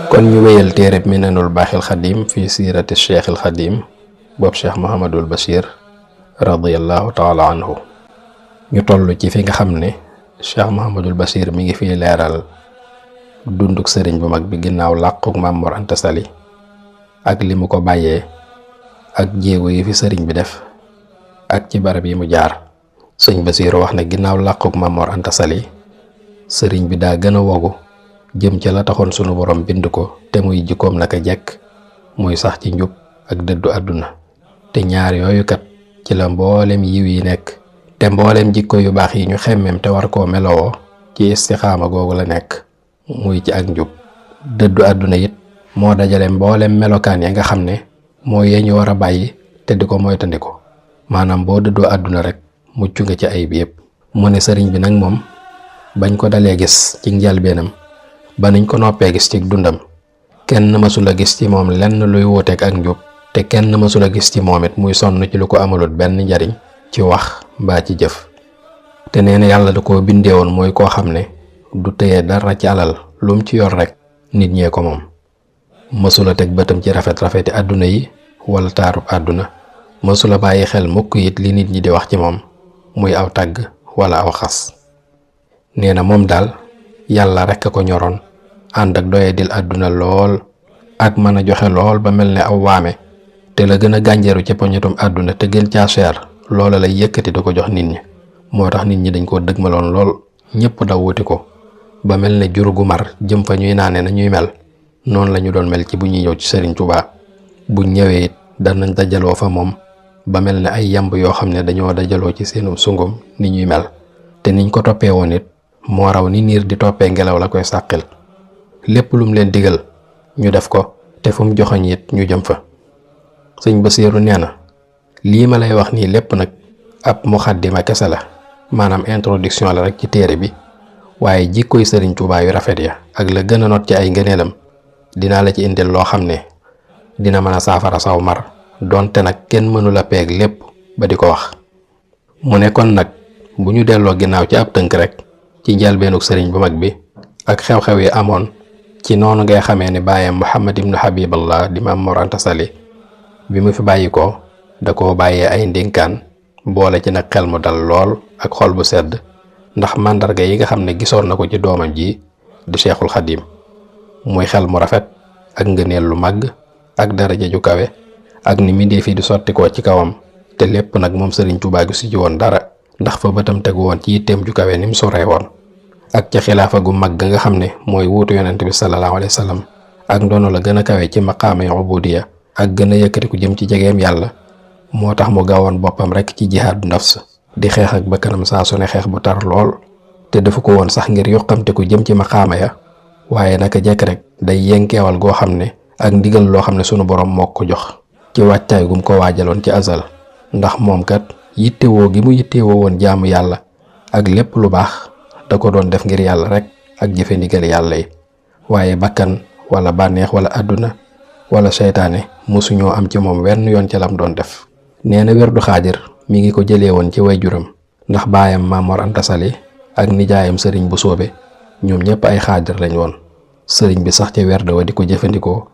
kon ñu wéyal téereb Minanul Baaxil Xadim fi siirati Cheikhil Xadim boobu Cheikh Mouhamadul Bachir radiyallahu taala anhu. ñu toll ci fi nga xam ne Cheikh Mouhamadul Bachir mi ngi fiy leeral dunduk sëriñ bu mag bi ginnaaw làquk Maam Mor Anta Sali ak li mu ko bàyyee ak jéego yi fi sëriñ bi def ak ci barab yi mu jaar. sëñ Bachir wax ne ginnaaw làquk Maam Mor Anta Sali sëriñ bi daa gën a wogu jëm ca la taxoon sunu borom bind ko te muy jikkoom naka jekk muy sax ci njub ak dëddu àdduna. te ñaar yooyu kat ci la mboolem yiw yi nekk te mboolem jikko yu baax yi ñu xemmem te war koo melowoo ci istixaama googu la nekk muy ci ak njub. dëddu àdduna it moo dajale mboolem melokaan ya nga xam ne mooy yee ñu war a bàyyi te di ko moytandiku. maanaam boo dëddoo àdduna rek mucc nga ci ayib yépp. mu ne sëriñ bi nag moom bañ ko dalee gis ci njalbeenam ba niñ ko noppee gis ci dundam kenn mësula gis ci moom lenn luy wuuteeg ak njub te kenn mësula gis ci moom it muy sonn ci lu ko amalut benn njariñ ci wax mbaa ci jëf. te nee na yàlla da koo bindee woon mooy koo xam ne du tëye dara ci alal lum ci yor rek nit ñee ko moom. mësula teg bëtam ci rafeti àdduna yi wala taarub àdduna. mësula bàyyi xel mukk it li nit ñi di wax ci moom muy aw tàgg wala aw xas. nee na moom daal yàlla rek a ko ñoroon ànd ak doye dil àdduna lool ak mën a joxe lool ba mel ne aw waame te la gën a gànjaru ci poñetum àdduna te gën caa cher loola lay yëkkati di ko jox nit ñi. moo tax nit ñi dañ koo dëgmaloon lool ñëpp daw wuti ko ba mel ne jur gu mar jëm fa ñuy naane na ñuy mel noonu la ñu doon mel ci bu ñuy ñëw ci Sëriñ Tuubaa. buñ ñëwee it danañ dajaloo fa moom ba mel ne ay yamb yoo xam ne dañoo dajaloo ci seenum sungum ni ñuy mel. te niñ ko toppee woon it moo raw ni niir di toppee ngelaw la koy sàqil. lépp lum leen digal ñu def ko te fu mu joxoñ it ñu jëm fa. sëñ Basiiru nee na lii ma lay wax nii lépp nag ab muxaddima kese la maanaam introduction la rek ci téere bi waaye jikkoy Sëriñ Tuubaa yu rafet ya ak la gën a not ci ay ngëneelam dinaa la ci indil loo xam ne dina mën a saafara saw mar donte nag kenn mënula peeg lépp ba di ko wax. mu ne kon nag bu ñu delloo ginnaaw ci ab tënk rek ci njalbeenuk sëriñ bu mag bi ak xew-xew yi amoon ci noonu ngay xamee ne baayam Muhammad ibnu Habiballah di Maam Mor Anta Sali bi mu fi bàyyi ko da koo bàyyee ay ndénkaan boole ci nag xel mu dal lool ak xol bu sedd ndax màndarga yi nga xam ne gisoon na ko ci doomam ji di Cheikhul Xadim muy xel mu rafet ak ngëneel lu màgg ak daraja ju kawe ak ni mindee fi di sotti ko ci kawam te lépp nag moom Sëriñ Tuubaa gi si ci woon dara ndax fa bëtam tegu woon ci yitteem ju kawe ni mu soree woon ak ca xilaafa gu mag nga xam ne mooy wuutu yonent bi sallallahu alayhi wa sallam ak ndono la gën a kawe ci maqaamay ubudiya ak gën a yëkkati ku jëm ci jegeem yàlla moo tax mu gaawoon boppam rek ci jihaadu nafs di xeex ak bakkanam saa su ne xeex bu tar lool te defu ko woon sax ngir yoqamte ku jëm ci maqaama ya waaye naka jekk rek day yenkeewal goo xam ne ak ndigal loo xam ne sunu borom moo ko jox ci wàccaay gum ko waajaloon ci azal ndax moom kat yittewoo gi mu yittewoo woon jaamu yàlla ak lépp lu baax da ko doon def ngir yàlla rek ak jëfe ndigal yàlla yi waaye bakkan wala bànneex wala àdduna wala seytaane mosuñoo am ci moom wenn yoon ca lam doon def. nee na werdu xaadir mi ngi ko jëlee woon ci wayjuram ndax baayam Maam Mor Anta Sali ak nijaayam sëriñ bu soobe ñoom ñëpp ay xaadir lañ woon. sëriñ bi sax ca werd wa di ko jëfandikoo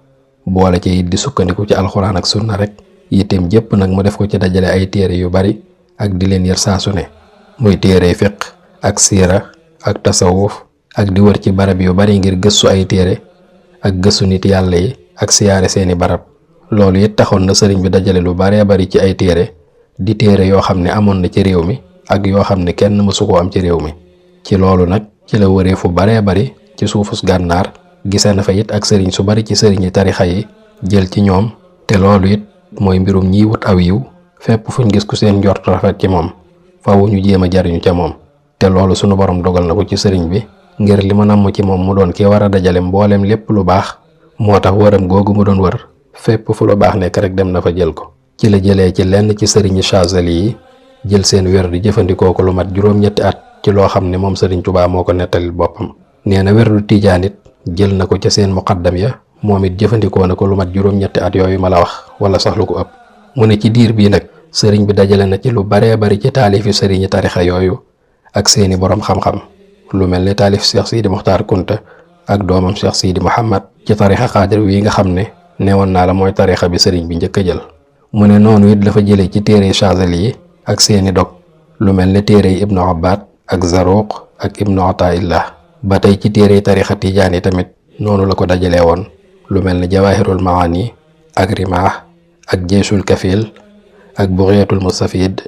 boole ci it di sukkandiku ci alxuraan ak sunna rek yitteem jépp nag mu def ko ci dajale ay téere yu bari ak di leen yër saa su ne muy téere fiq ak siira ak tasawuf ak di wër ci barab yu bari ngir gëstu ay téere ak gëstu nit yàlla yi ak siyaare seeni barab. loolu it taxoon na sëriñ bi dajale lu baree bari ci ay téere di téere yoo xam ne amoon na ci réew mi ak yoo xam ne kenn mësu koo am ci réew mi. ci loolu nag ci la wëree fu baree bari ci suufus gànnaar gisee na fa it ak sëriñ su bari ci sëriñi tarixa yi jël ci ñoom te loolu it mooy mbirum ñiy wut aw yiw fépp fuñ gis ku seen njort rafet ci moom faaw ñu jéem a jariñu ca moom. te loolu sunu borom dogal na ko ci sëriñ bi ngir li ma namm ci moom mu doon ki war a dajale mbooleem lépp lu baax moo tax wëram googu mu doon wër fépp fu lu baax nekk rek dem na fa jël ko. ci la jëlee ci lenn ci sëriñi Chazali yi jël seen wér di jëfandikoo ko lu mat juróom-ñetti at ci loo xam ne moom Sëriñ Tuubaa moo ko nettalil boppam. nee na werdu tijaan it jël na ko ca seen muqaddam ya moom it jëfandikoo na ko lu mat juróom-ñetti at yooyu ma la wax wala sax lu ko ëpp. mu ne ci diir bii nag sëriñ bi dajale na ci lu baree bari ci taalifi sëriñi tarixa yooyu ak seeni boroom xam-xam lu mel ne taalif Cheikh Sidi Mokhtar Kunta ak doomam Cheikh Sidi Mouhamad ci tarixa xaadir wi nga xam ne neewoon naa la mooy tarixa bi sëriñ bi njëkk a jël. mu ne noonu it dafa jëlee ci téere Chazali yi ak seeni dog lu mel ne téere yi Ibnu Abbad ak Zaruq ak Ibnu Ataillah. ba tey ci téere tarixa tijaan yi tamit noonu la ko dajalee woon lu mel ne Jawahirul Maani ak Rimah ak Jeysul Kafil ak Bughiyatul Mustafid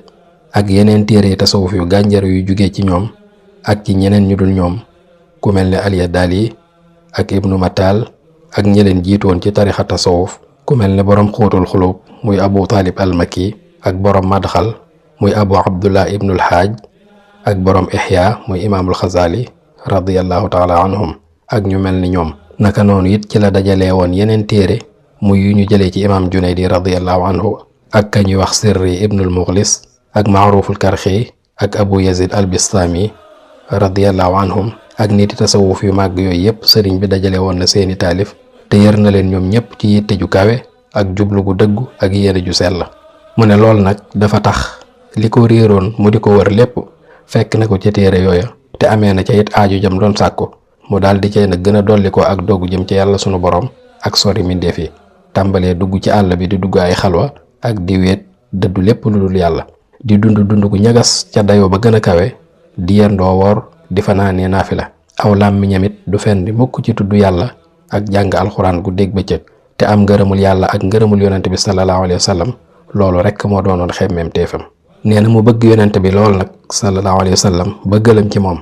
ak yeneen téere tasawuf yu gànjar yu jugee ci ñoom ak ci ñeneen ñu dul ñoom ku mel ne Al-Yadali ak Ibnu Matal ak ñeleen jiitoon ci tarixa tasawuf ku mel ne boroom Xuutul Xulub muy Abu Talib al-Makki ak boroom Madxal muy Abu Abdullah Ibnul Haaj ak boroom Ihya muy Imaamul Xazali radiyallahu taala anhum ak ñu mel ni ñoom. naka noonu it ci la dajalee woon yeneen téere muy yu ñu jëlee ci imaam Junaydi radiyallahu anhu ak ka ñuy wax Sirri Ibnul Mughlis ak Maaruful Karxi ak Abu Yazid al-Bistami radiyallahu anhum ak niti tasawuf yu màgg yooyu yépp sëriñ bi dajale woon na seeni taalif te yër na leen ñoom ñépp ci yitte ju kawe ak jublu gu dëggu ak yéene ju sell. mu ne lool nag dafa tax li ko réeroon mu di ko wër lépp fekk na ko ca téere yooya te amee na ca it aaju jam doon sàkku mu daal di cay nag gën a dolli ko ak doggu jëm ci yàlla sunu borom ak sori mindeef yi tàmbalee dugg ci àll bi di dugg ay xalwa ak di weet dëddu lépp lu dul yàlla di dund gu ñagas ca dayoo ba gën a kawe di yendoo woor di fanaanee naafila aw làmmiñam it du fen di mukk ci tudd yàlla ak jàng alxuraan gu dégg bëccëg te am ngërëmul yàlla ak ngërëmul yonent bi sallallahu alayhi wa sallam loolu rekk moo doonoon xemmeem teefam. nee na mu bëgg yonent bi lool nag sallallahu alayhi wa sallam ba gëlëm ci moom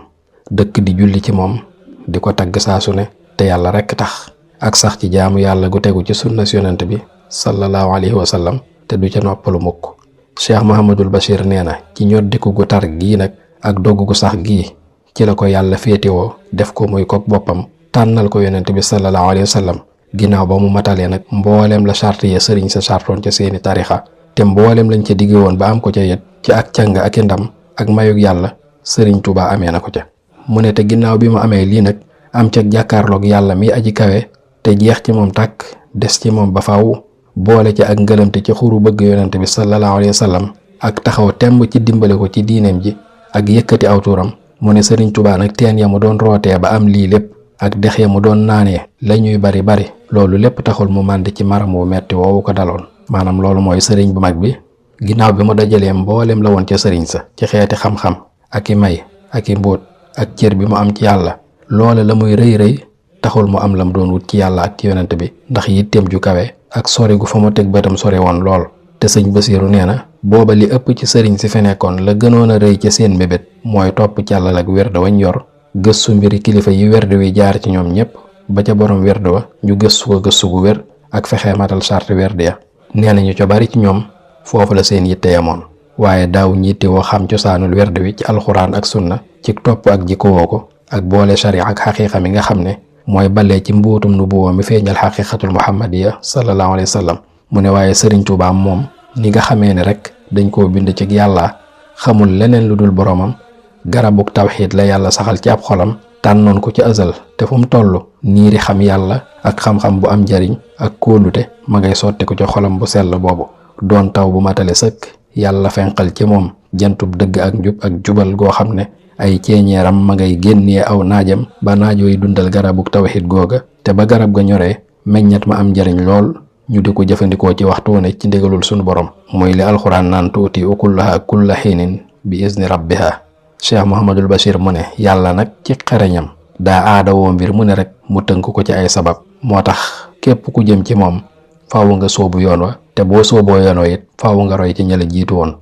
dëkk di julli ci moom di ko tagg saa su ne te yàlla rekk tax ak sax ci jaamu yàlla gu tegu ci sunna yonent bi sallallahu alayhi wa sallam te du ca noppalu mukk. Cheikh Mouhamadul Bachir nee na ci ñoddiku gu tar gii nag ak dogg gu sax gii ci la ko yàlla féetewoo def ko muy kook boppam tànnal ko yonent bi sallallahu alayhi wa sallam ginnaaw ba mu matalee nag mbooleem la charte ya sëriñ sa chartoon ca seeni tarixa te mbooleem lañ ca digge woon ba am ko ca yet ci ak càng ak i ndam ak mayug yàlla sëriñ Tuubaa amee na ko ca. mu ne te ginnaaw bi mu amee lii nag am ca jàkkaarloog yàlla mi aji kawe te jeex ci moom tàkk des ci moom ba faaw boole ca ak ngëlamte ci xuru bëgg yonent bi sallallahu alayhi wa sallam ak taxaw temb ci dimbale ko ci diineem ji ak yëkkati aw turam mu ne sëriñ Tuubaa nag teen ya mu doon rootee ba am lii lépp ak dex ya mu doon naanee la ñuy bari loolu lépp taxul mu màndi ci maram wu metti woowu ko daloon. maanaam loolu mooy sëriñ bu mag bi ginnaaw bi mu dajalee mbooleem la woon ca sëriñ sa ci xeeti xam-xam ak i may ak i mbóot ak cër bi mu am ci yàlla loole la muy rëy rëy taxul mu am lam doon wut ci yàlla ak ci yonent bi ndax yitteem ju kawe ak sori gu fa mu teg bëtam sori woon lool. te sëñ Basiiru nee na booba li ëpp ci sëriñ si fi nekkoon la gënoon a rëy ca seen mbébét mooy topp càllal ak werd wañ yor gëstu mbiri kilifa yi werd wi jaar ci ñoom ñépp ba ca borom werd wa ñu gëstu ko gëstu gu wér ak fexee matal charte werd ya. nee na ñu ca bari ci ñoom foofu la seen yitte yamoon waaye daaw ñitte woo xam cosaanul werd wi ci alxuraan ak sunna ci topp ak jikkowoo ko ak boole sharia ak xaqiiqa mi nga xam ne mooy balee ci mbuutum nubuwa mi feeñal xaqiiqatul muhammadiya sallallahu alayhi wa sallam. mu ne waaye sëriñ Tuubaa moom ni nga xamee ne rek dañ koo bind ci yàlla xamul leneen lu dul boromam garabuk tawxiid la yàlla saxal ci ab xolam tànnoon ko ci azal te fu mu toll niiri xam yàlla ak xam-xam bu am njariñ ak kóolute ma ngay sotti ko ci xolam bu sell boobu doon taw bu matale sëkk yàlla fenqal ci moom jantub dëgg ak njub ak jubal goo xam ne ay ceeñeeram ma ngay génnee aw naajam ba naajooy dundal garabuk tawxiid googa te ba garab ga ñoree meññat ma am njariñ lool ñu di ko jëfandikoo ci waxtu wu ne ci ndigalul sunu borom muy li alxuraan naan tuuti ukullaha kulla xiinin bi izni rabbiha. Cheikh Mouhamadul Bachir mu ne yàlla nag ci xereñam daa aadawoo mbir mu ne rek mu tënk ko ci ay sabab moo tax képp ku jëm ci moom faaw nga soobu yoon wa te boo sooboo yoon wa it faaw nga roy ci ñala jiitu woon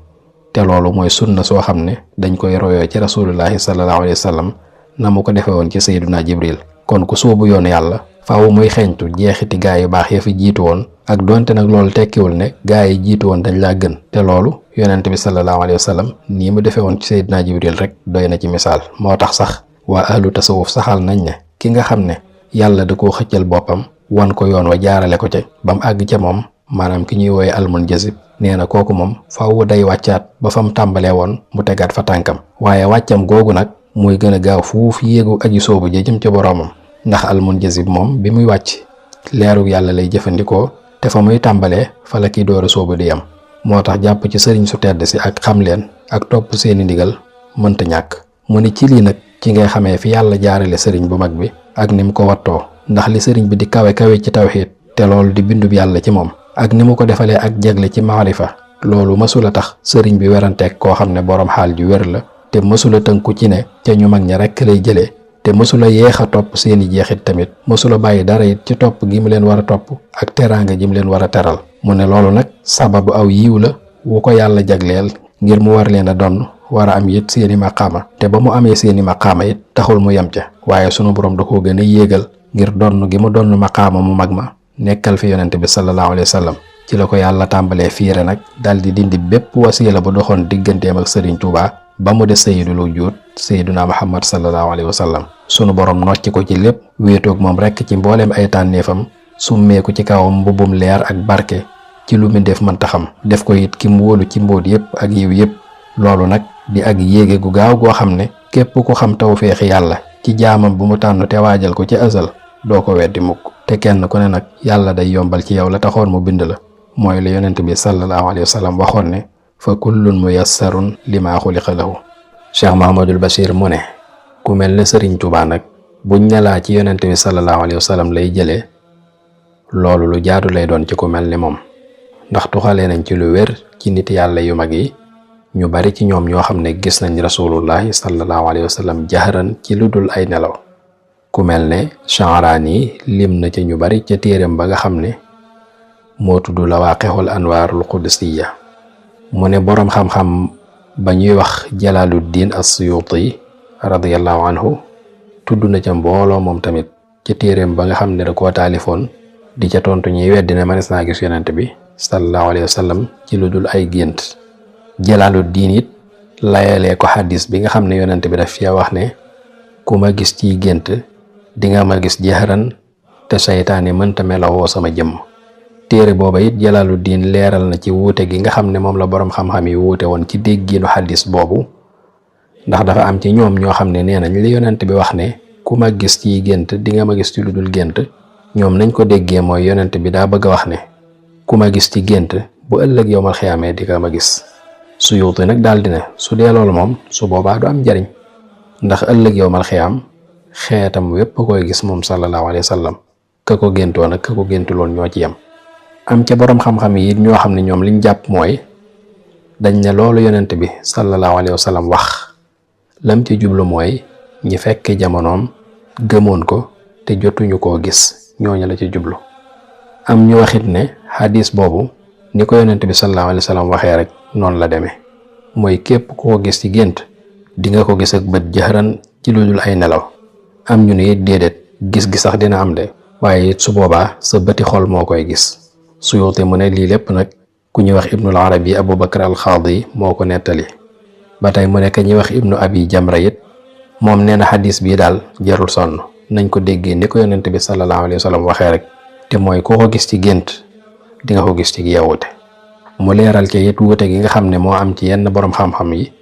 te loolu mooy sunna soo xam ne dañ koy royoo ci rasulullahi sallallahu alayhi wa sallam na mu ko defe woon ci sayyiduna Jibril. kon ku soobu yoon yàlla faaw muy xeeñtu jeexiti gaa yu baax ya fi jiitu woon ak donte nag loolu tekkiwul ne gaa yi jiitu woon dañ laa gën te loolu yonent bi sallallahu alayhi wa sallam nii mu defee woon ci Seydina Jibril rek doy na ci misaal. moo tax sax waa ahlu tasawuf saxal nañ ne ki nga xam ne yàlla da koo xëccal boppam wan ko yoon wa jaarale ko ca ba mu àgg ca moom maanaam ki ñuy wooye almunjazib nee na kooku moom faaw day wàccaat ba fa mu tàmbalee woon mu tegaat fa tànkam waaye wàccam googu nag mooy gën a gaaw fuuf yéegu aji soobu ja jëm ca boroomam, ndax almunjazib moom bi muy wàcc leeru yàlla lay jëfandikoo te fa muy tàmbalee fa la ki door a soobu di yam. moo tax jàpp ci sëriñ su tedd si ak xam leen ak topp seeni ndigal mënta ñàkk. mu ni ci lii nag ci ngay xamee fi yàlla jaarale sëriñ bu mag bi ak ni mu ko wattoo, ndax li sëriñ bi di kawe kawe ci tawxiid te loolu di bindub yàlla ci moom, ak ni mu ko defalee ak jegle ci maarifa, loolu mësula tax sëriñ bi weranteeg koo xam ne boroom xaal ju wér la te mësula tënku ci ne ca ñu mag ña rekk lay jëlee, te mësula yeex a topp seeni jeexit tamit, mësula bàyyi dara it ci topp gi mu leen war a topp ak teraanga ji mu leen war a teral. mu ne loolu nag sababu aw yiw la wu ko yàlla jagleel ngir mu war leen a donn, war a am it seeni maqaama, te ba mu amee seeni maqaama it taxul mu yem ca, waaye sunu borom da koo gën a yéegal ngir donn gi mu donn maqaama mu mag ma nekkal fi yonente bi sallallahu alayhi wa sallam. ci la ko yàlla tàmbalee fiire nag dal di dindi bépp wasiila bu doxoon digganteem ak Sëriñ Tuubaa ba mu des sayyidul wujuud sayyiduna Muhammad sallallahu alayhi wa sallam. sunu borom nocc ko ci lépp, wéetoog moom rekk ci mbooleem ay tànneefam, summeeku ci kawam mbubbum leer ak barke ci lu mindeef mënta xam, def ko it ki mu wóolu ci mbóot yépp ak yiw yépp. loolu nag di ak yéege gu gaaw goo xam ne képp ku xam tawfeexi yàlla ci jaamam bu mu tànn te waajal ko ci azal doo ko weddi mukk. te kenn ku ne nag yàlla day yombal ci yow la taxoon mu bind la, mooy la yonent bi sallallahu alayhi wa sallam waxoon ne fa kullun muyassarun lima xuliqa lahu. Cheikh Mahamadul Bachir mu ne ku mel ne Sëriñ Tuubaa nag buñ nelaa ci yonent bi sallallahu alayhi wa sallam lay jëlee, loolu lu jaadu lay doon ci ku mel ni moom, ndax tuxalee nañ ci lu wér ci nit yàlla yu mag yi ñu bari ci ñoom ñoo xam ne gis nañ rasulullahi sallallahu alayhi wa sallam jahran ci lu dul ay nelaw. ku mel ne Sha'raani lim na ci ñu bari ca téereem ba nga xam ne moo tudd Lawaqihul Anwaarul Qudusiyya. mu ne boroom xam-xam ba ñuy wax Jalaaluddin As-Suyuuti radiyallahu anhu tudd na ca mbooloo moom tamit ca téereem ba nga xam ne da koo taalifoon di ca tontu ñuy weddi ne manes naa gis yonent bi sallallahu alayhi wa sallam ci lu dul ay gént. Jalaaluddin it layalee ko xadis bi nga xam ne yonent bi daf fi wax ne ku ma gis ciy gént di nga ma gis jahran te saytaane mënta melawoo sama jëmm. téere booba it Jalaaluddin leeral na ci wuute gi nga xam ne moom la boroom xam-xam yi wuute woon ci déggiinu xadis boobu, ndax dafa am ci ñoom ñoo xam ne nee nañ li yonent bi wax ne ku ma gis ciy gént di nga ma gis ci lu dul gént, ñoom nañ ko déggee mooy yonent bi daa bëgg a wax ne ku ma gis ci gént bu ëllëg yowmal xiyaamee di nga ma gis. Suyuuti nag daal di ne su dee loolu moom su boobaa du am njariñ, ndax ëllëg yowmal xiyaam xeetam wépp koy gis moom sallallahu alayhi wa sallam, ka ko géntoon ak ka ko géntuloon ñoo ci yem. am ca boroom xam-xam yi ñoo xam ne ñoom liñ jàpp mooy dañ ne loolu yonent bi sallallahu alayhi wa sallam wax lam ci jublu mooy ñi fekke jamonoom gëmoon ko te jotuñu koo gis, ñooñu la ci jublu. am ñu waxit ne xadis boobu ni ko yonent bi sallallahu alayhi wa sallam waxee rek noonu la demee, mooy képp ku ko gis ci gént di nga ko gis ak bët jahran ci lu dul ay nelaw. am ñu ne it déedéet, gis gi sax dina am de, waaye it su boobaa sa bëti xol moo koy gis. Suyuuti mu ne lii lépp nag ku ñuy wax Ibnul Arabi Abu Bakr al-Xaadi moo ko nettali. ba tey mu ne ka ñuy wax Ibnu Abi Jamra it moom nee na xadis bii daal jarul sonn, nañ ko déggee ni ko yonent bi sallallahu alayhi wa sallam waxee rek, te mooy ku ko gis ci gént di nga ko gis ci yeewute. mu leeral ci it wuute gi nga xam ne moo am ci yenn boroom xam-xam yi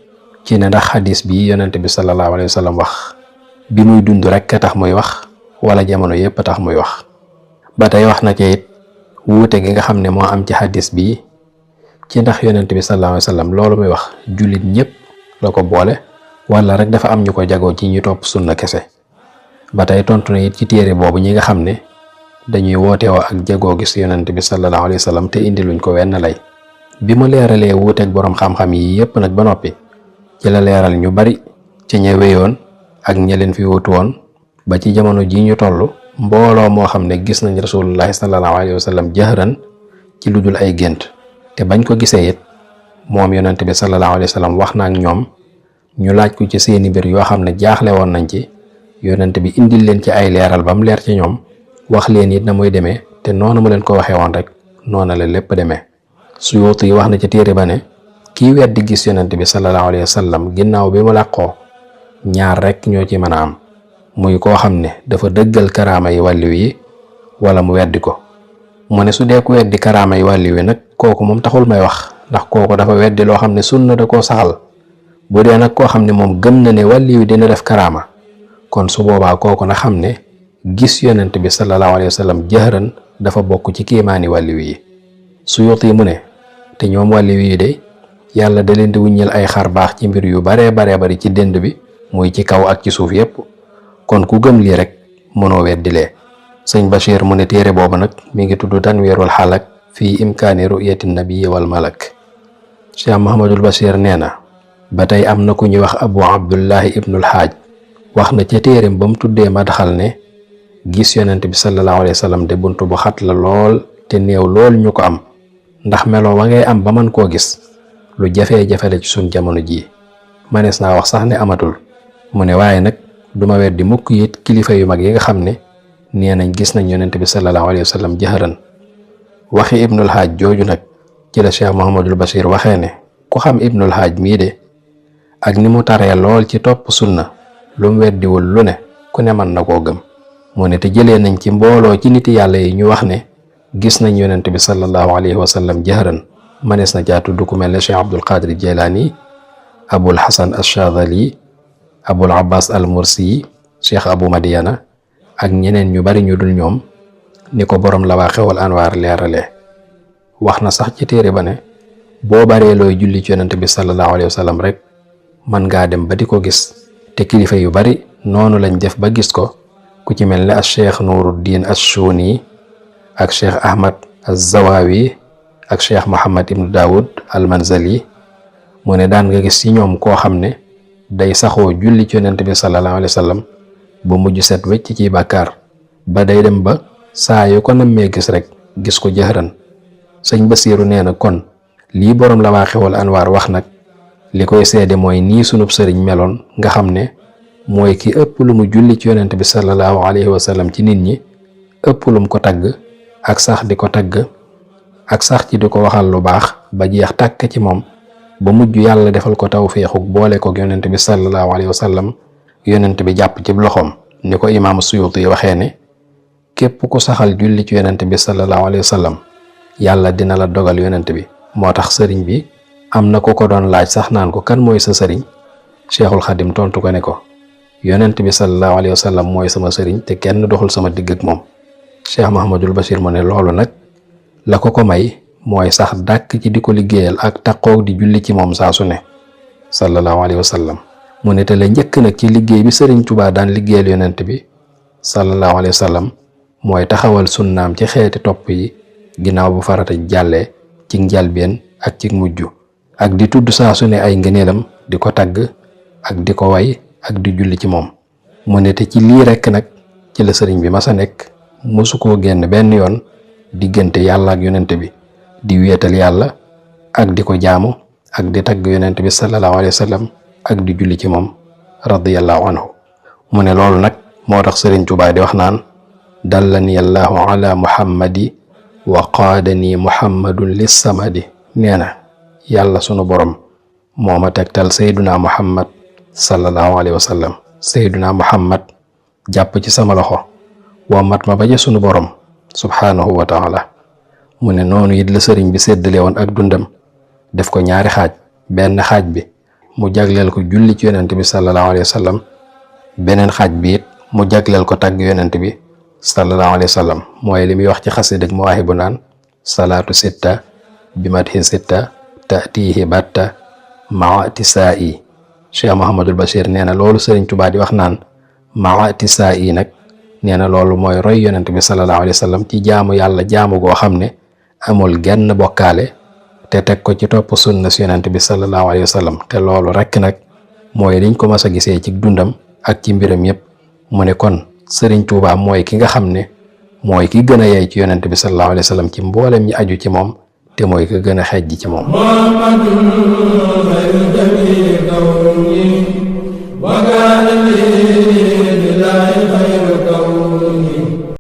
ci ne ndax xadis bi yonent bi sallallahu alayhi wa sallam wax bi muy dund rek a tax muy wax wala jamono yépp a tax muy wax. ba tey wax na ci it wuute gi nga xam ne moo am ci xadis bi ci ndax yonent bi sallallahu alayhi wa sallam loolu muy wax jullit ñépp la ko boole wala rek dafa am ñu ko jagoo ci ñu topp sunna kese. ba tey tontu na it ci téere boobu ñi nga xam ne dañuy wootewoo ak jagoo gis yonent bi sallallahu alayhi wa sallam te indi luñ ko wenn lay. bi mu leeralee wuuteeg boroom xam-xam yi yépp nag ba noppi ci la leeral ñu bari ci ña wéyoon ak ña leen fi wutu woon ba ci jamono ji ñu toll mbooloo moo xam ne gis nañ rasulullahi sallallahu alayhi wa sallam jahran ci lu dul ay gént, te bañ ko gisee it moom yonent bi sallallahu alayhi wa sallam wax na ak ñoom ñu laaj ko ci seeni mbir yoo xam ne jaaxle woon nañ ci, yonent bi indil leen ci ay leeral ba mu leer ci ñoom, wax leen it na muy demee te noonu mu leen ko waxee woon rek noona la lépp demee. Suyuuti yi wax na ci téere ba ne kii weddi gis yonent bi sallallahu alayhi wa sallam ginnaaw bi mu làqoo ñaar rek ñoo ci mën a am, muy koo xam ne dafa dëggal karaama yi wàlliw yi wala mu weddi ko. mu ne su dee ku weddi karaama yi wàlliw yi nag kooku moom taxul may wax, ndax kooku dafa weddi loo xam ne sunna da koo saxal, bu dee nag koo xam ne moom gëm na ne wàlliyu dina def karaama kon su boobaa kooku na xam ne gis yonent bi sallallahu alayhi wa sallam jahran dafa bokk ci kéemaani wàlliyu yi. Suyuti mu ne te ñoom wàlliyu yi de yàlla da leen di wuññil ay xar baax ci mbir yu baree bari ci dënd bi muy ci kaw ak ci suuf yépp kon ku gëm lii rek mënoo weddilee. sëñ Bachir mu ne téere boobu nag mi ngi tudd Tanwiirul Halak fii imkaani ru'yati nabiyyi wal malak. Cheikh Mahamadul Bachir nee na ba tey am na ku ñuy wax Abu Abdullahi Ibnul Haaj wax na ca téereem ba mu tuddee madxal ne gis yonent bi sallallahu alayhi wa sallam de bunt bu xat la lool te néew lool ñu ko am ndax meloo wa ngay am ba mën koo gis lu jafe-jafe la ci suñ jamono jii manees naa wax sax ne amatul. mu ne waaye nag duma weddi mukk it kilifa yu mag yi nga xam ne nee nañ gis nañ yonent bi sallallahu alayhi wa sallam jaharan. waxi Ibnul Haaj jooju nag ci la Cheikh Mahamadul Bachir waxee ne ku xam Ibnul Haaj mii de ak ni mu taree lool ci topp sunna lu mu weddiwul lu ne ku ne mën na koo gëm. mu ne te jëlee nañ ci mbooloo ci niti yàlla yi ñu wax ne gis nañ yonent bi sallallahu alayhi wa sallam jahran. manees na caa tudd ku mel ne Cheikh Abdul Qadir Jilani, Abul Hasan Ash-Shadhali, Abul Abbas al-Mursi, Cheikh Abu Madiana ak ñeneen ñu bari ñu dul ñoom ni ko borom Lawaahi'ul Anwaar leeralee. wax na sax ci téere ba ne boo baree looy julli ci yonent bi sallallahu alayhi wa sallam rek mën ngaa dem ba di ko gis te kilifa yu bari noonu lañ def ba gis ko ku ci mel ne ak Cheikh Nuruddin Ash-Shuni ak Cheikh Ahmad Az-Zawawi ak Cheikh Muhammad ibn Daawud al-Manzali. mu ne daan nga gis ci ñoom koo xam ne day saxoo julli ci yonent bi sallallahu alayhi wa sallam ba mujj set wecc ci bàkkaar ba day dem ba saa yu ko nammee gis rek gis ko jahran. sëñ Basiiru nee na kon lii boroom Lawaahi'ul Anwaar wax nag li koy seede mooy nii sunub sëriñ meloon nga xam ne mooy ki ëpp lu mu julli ci yonent bi sallallahu alayhi wa sallam ci nit ñi ëpp lu mu ko tagg ak sax di ko tagg ak sax ci di ko waxal lu baax ba jeex tàkk ci moom ba mujj yàlla defal ko tawfeexuk boole ko yonent bi sallallahu alayhi wa sallam yonent bi jàpp ci loxoom ni ko imaam Suyuti waxee ne képp ku saxal julli ci yonent bi sallallahu alayhi wa sallam yàlla dina la dogal yonent bi. moo tax sëriñ bi am na ko doon laaj sax naan ko kan mooy sa sëriñ Cheikhul Xadim tontu ko ne ko yonent bi sallallahu alayhi wa sallam mooy sama sëriñ te kenn doxul sama digg ak moom. Cheikh Mahamadul Bachir mu ne loolu nag la ko may mooy sax dàkk ci di ko liggéeyal ak taqoog di julli ci moom saa su ne sallallahu alayhi wa sallam. mu ne te la njëkk nag ci liggéey bi sëriñ Tuubaa daan liggéeyal yonent bi sallallahu alayhi wa sallam mooy taxawal sunnaam ci xeeti topp yi ginnaaw bu farata jàllee ci njalbeen ak ci mujj ak di tudd saa su ne ay ngëneelam di ko tagg ak di ko way ak di julli ci moom. mu ne te ci lii rekk nag ci la sëriñ bi masa nekk mosu koo génn benn yoon diggante yàlla ak yonent bi di wéetal yàlla ak di ko jaamu ak di tagg yonent bi sallallahu alayhi wa sallam ak di julli ci moom radiyallahu anhu. mu ne loolu nag moo tax sëriñ Tuubaa di wax naan dallani allahu ala muhammadi wa qaadani muhammadun lissamadi. nee na yàlla sunu borom moo ma tegtal sayduna muhammad sallallahu alayhi wa sallam. sayduna muhammad jàpp ci sama loxo wa mat ma ba ja sunu borom subhaanahu wa taala. mu ne noonu it la sëriñ bi séddale woon ak dundam def ko ñaari xaaj. benn xaaj bi mu jagleel ko julli ci yonent bi sallallahu alayhi wa sallam beneen xaaj bi it mu jagleel ko tagg yonent bi sallallahu alayhi wa sallam. mooy li muy wax ci xasida ak Mawaahibu naan salaatu sitta bi madhi sitta taatihi batta maati saa yi. Cheikh Mahamadul Bachir nee na loolu sëriñ Tuubaa di wax naan maati saa yi nag nee na loolu mooy roy yonent bi sallallahu alayhi wa sallam ci jaamu yàlla jaamu goo xam ne amul genn bokkaale te teg ko ci topp sunna si yonent bi sallallahu alayhi wa sallam. te loolu rekk nag mooy liñ ko mas a gisee ci dundam ak ci mbiram yépp. mu ne kon sëriñ Tuubaa mooy ki nga xam ne mooy ki gën a yey ci yonent bi sallallahu alayhi wa sallam ci mboolem ñi aju ci moom te mooy ki gën a xejj ci moom.